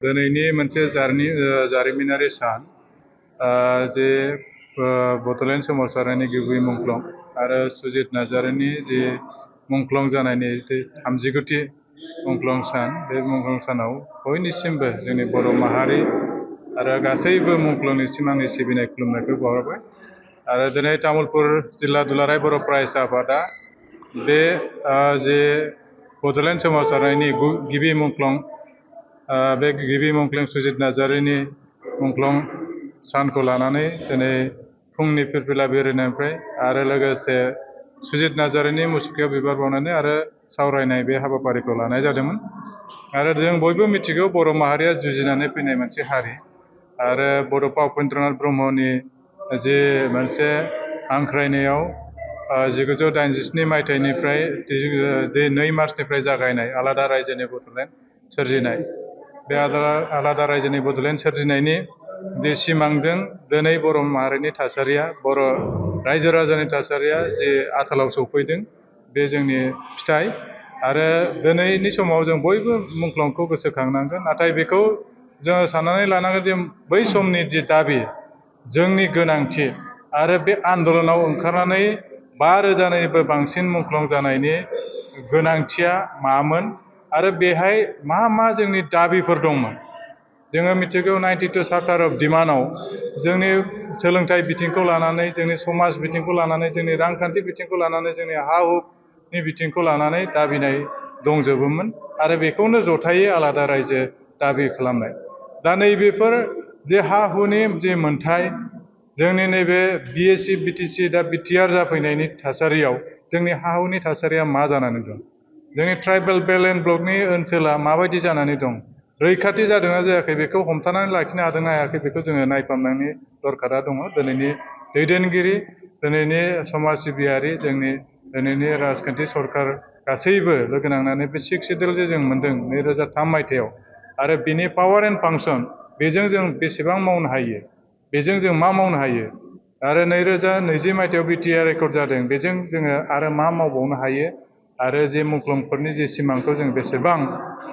दिनैनि मोनसे जारिमिनारि सान जे बड'लेण्ड सोमावसारनायनि गिबि मुंख्लं आरो सुजित नार्जारिनि जे मुंख्लं जानायनि 30थि मुंख्लं सान बे मुंख्लं सानाव बयनिसिमबो जोंनि बर' माहारि आरो गासैबो मुंख्लंनिसिम आंनि सिबिनाय खुलुमनायखौ बावहरबाय आरो दिनै तामुलपुर जिल्ला दुलाराय बर' फरायसा आफादा बे जे बड'लेण्ड सोमावसारनायनि गिबि मुंख्लं बे गिबि मुंख्लं सुजित नार्जारिनि मुंख्लं सानखौ लानानै दिनै फुंनि फिरफिला बेरायनायनिफ्राय आरो लोगोसे सुजित नार्जारिनि मुसुखायाव बिबार बावनानै आरो सावरायनाय बे हाबाफारिखौ लानाय जादोंमोन आरो जों बयबो मिथिगौ बर' माहारिया जुजिनानै फैनाय मोनसे हारि आरो बड'फा उपेन्द्रनाथ ब्रह्मनि जे मोनसे हांख्रायनायाव 1987 मायथाइनिफ्राय 2 मार्चनिफ्राय जागायनाय आलादा रायजोनि बड'लेण्ड सोरजिनाय बे आलादा रायजोनि बड'लेण्ड सोरजिनायनि जे सिमांजों दिनै बर' माहारिनि थासारिया बर' रायजो राजानि थासारिया जे आथालाव सौफैदों बे जोंनि फिथाइ आरो दिनैनि समाव जों बयबो मुंख्लंखौ गोसोखांनांगोन नाथाय बेखौ जोङो साननानै लानांगोन जे बै समनि जि दाबि जोंनि गोनांथि आरो बे आन्दलनाव ओंखारनानै 5,000निबो बांसिन मुंख्लं जानायनि गोनांथिया मामोन आरो बेहाय मा जोंनि दाबिफोर दंमोन जोङो मिथिगौ 92 चार्टार अफ डिमान्डआव जोंनि सोलोंथाइ बिथिंखौ लानानै जोंनि समाज बिथिंखौ लानानै जोंनि रांखान्थि बिथिंखौ लानानै जोंनि हा हुनि बिथिंखौ लानानै दाबिनाय दंजोबोमोन आरो बेखौनो जथायै आलादा रायजो दाबि खालामनाय दा नैबेफोर जे हा हुनि जे मोनथाय जोंनि नैबे BSc BTC दा BTR जाफैनायनि थासारियाव जोंनि हा हुनि थासारिया मा जानानै दं जोंनि ट्राइबेल बेल्ट एन्ड ब्लकनि ओनसोला माबायदि जानानै दं रैखाथि जादोंना जायाखै बेखौ हमथानानै लाखिनो हादोंना हायाखै बेखौ जोङो नायफामनायनि दरखारा दङ दिनैनि दैदेनगिरि दिनैनि समाज सिबियारि जोंनि दिनैनि राजखान्थि सरकार गासैबो लोगो नांनानै बे 6 सिडिउल जे जों मोन्दों 2003 मायथाइयाव आरो बिनि पावार एन्ड फांसन बेजों जों बेसेबां मावनो हायो बेजों जों मा मावनो हायो आरो 2020 मायथाइयाव BTR रेकर्ड जादों बेजों जोङो आरो मा मावबावनो हायो आरो जे मुंख्लंफोरनि जे सिमांखौ जों बेसेबां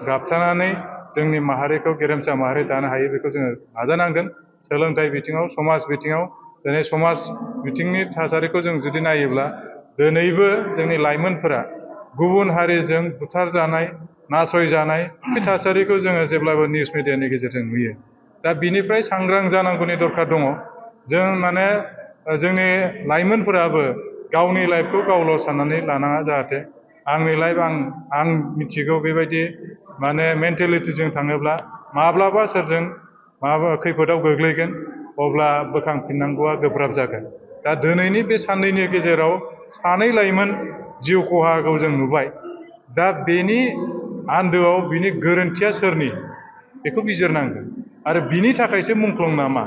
गाबथानानै जोंनि माहारिखौ गेरेमसा माहारि दानो हायो बेखौ जोङो नाजानांगोन सोलोंथाइ बिथिङाव समाज बिथिङाव दिनै समाज बिथिंनि थासारिखौ जों जुदि नायोब्ला दिनैबो जोंनि लाइमोनफोरा गुबुन हारिजों बुथारजानाय नासयजानाय बे थासारिखौ जोङो जेब्लाबो निउस मिडियानि गेजेरजों नुयो दा बिनिफ्राय सांग्रां जानांगौनि दरकार दङ जों माने जोंनि लाइमोनफोराबो गावनि लाइफखौ गावल' साननानै लानाङा जाहाथे आंनि लाइफ आं मिथिगौ बेबायदि माने मेन्टेलिटिजों थाङोब्ला माब्लाबा सोरजों माबा खैफोदाव गोग्लैगोन अब्ला बोखांफिननांगौआ गोब्राब जागोन दा दिनैनि बे साननैनि गेजेराव 2 लाइमोन जिउ खहाखौ जों नुबाय दा बेनि आन्दोआव बिनि गोरोन्थिया सोरनि बेखौ बिजिरनांगोन आरो बिनि थाखायसो मुंख्लं नामा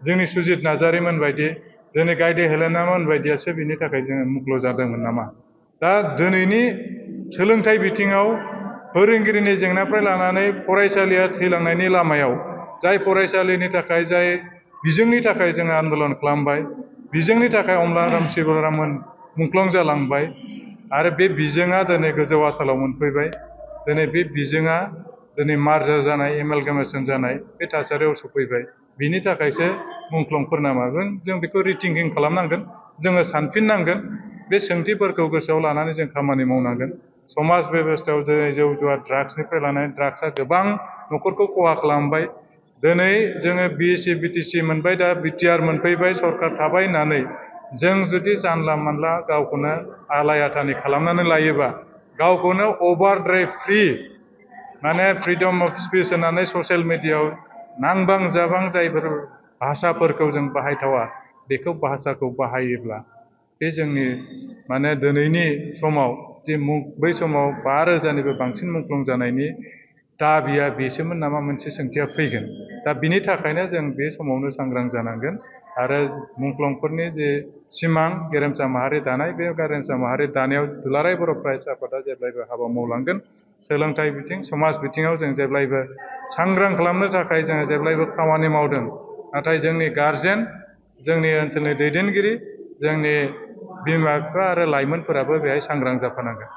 जोंनि सुजित नार्जारिमोन बायदि जोंनि गायदे हेलेनामोन बायदियासो बिनि थाखाय जोङो मुंख्लं जादोंमोन नामा दा दिनैनि सोलोंथाइ बिथिङाव फोरोंगिरिनि जेंनाफ्राय लानानै फरायसालिया थैलांनायनि लामायाव जाय फरायसालिनि थाखाय जाय बिजोंनि थाखाय जोङो आन्दलन खालामबाय बिजोंनि थाखाय अमलाराम शिबराममोन मुंख्लं जालांबाय आरो बे बिजोङा दिनै गोजौ आथालाव मोनफैबाय दिनै बे बिजोङा दिनै मार्जार जानाय एमालगामेसन जानाय बे थासारियाव सफैबाय बिनि थाखायसो मुंख्लंफोर नामागोन जों बेखौ रिथिंकिं खालामनांगोन जोङो सानफिननांगोन बे सोंथिफोरखौ गोसोआव लानानै जों खामानि मावनांगोन समाज बेबस्थायाव दिनै जौ जुवा ड्राग्सनिफ्राय लानानै ड्राग्सआ गोबां न'खरखौ खहा खालामबाय दिनै जोङो BSc BTC मोनबाय दा BTR मोनफैबाय सरकार थाबाय होननानै जों जुदि जानला मानला गावखौनो आलाय आथानि खालामनानै लायोबा गावखौनो अभारद्राय फ्रि माने फ्रिडम अफ स्पिच होननानै ससियेल मिडियायाव नांबां जाबां जायफोर भाषाफोरखौ जों बाहायथावा बेखौ भाषाखौ बाहायोब्ला बे जोंनि माने दिनैनि समाव जे बै समाव 5,000निबो बांसिन मुंख्लं जानायनि दाबिया बेसोमोन नामा मोनसे सोंथिया फैगोन दा बिनि थाखायनो जों बे समावनो सांग्रां जानांगोन आरो मुंख्लंफोरनि जे सिमां गेरेमसा माहारि दानाय बे गेरेमसा माहारि दानायाव दुलाराय बर' फरायसा आफादा जेब्लायबो हाबा मावलांगोन सोलोंथाइ बिथिं समाज बिथिङाव जों जेब्लायबो सांग्रां खालामनो थाखाय जोङो जेब्लायबो खामानि मावदों नाथाय जोंनि गारजेन जोंनि ओनसोलनि दैदेनगिरि जोंनि बिमा बिफा आरो लाइमोनफोराबो बेहाय सांग्रां जाफानांगोन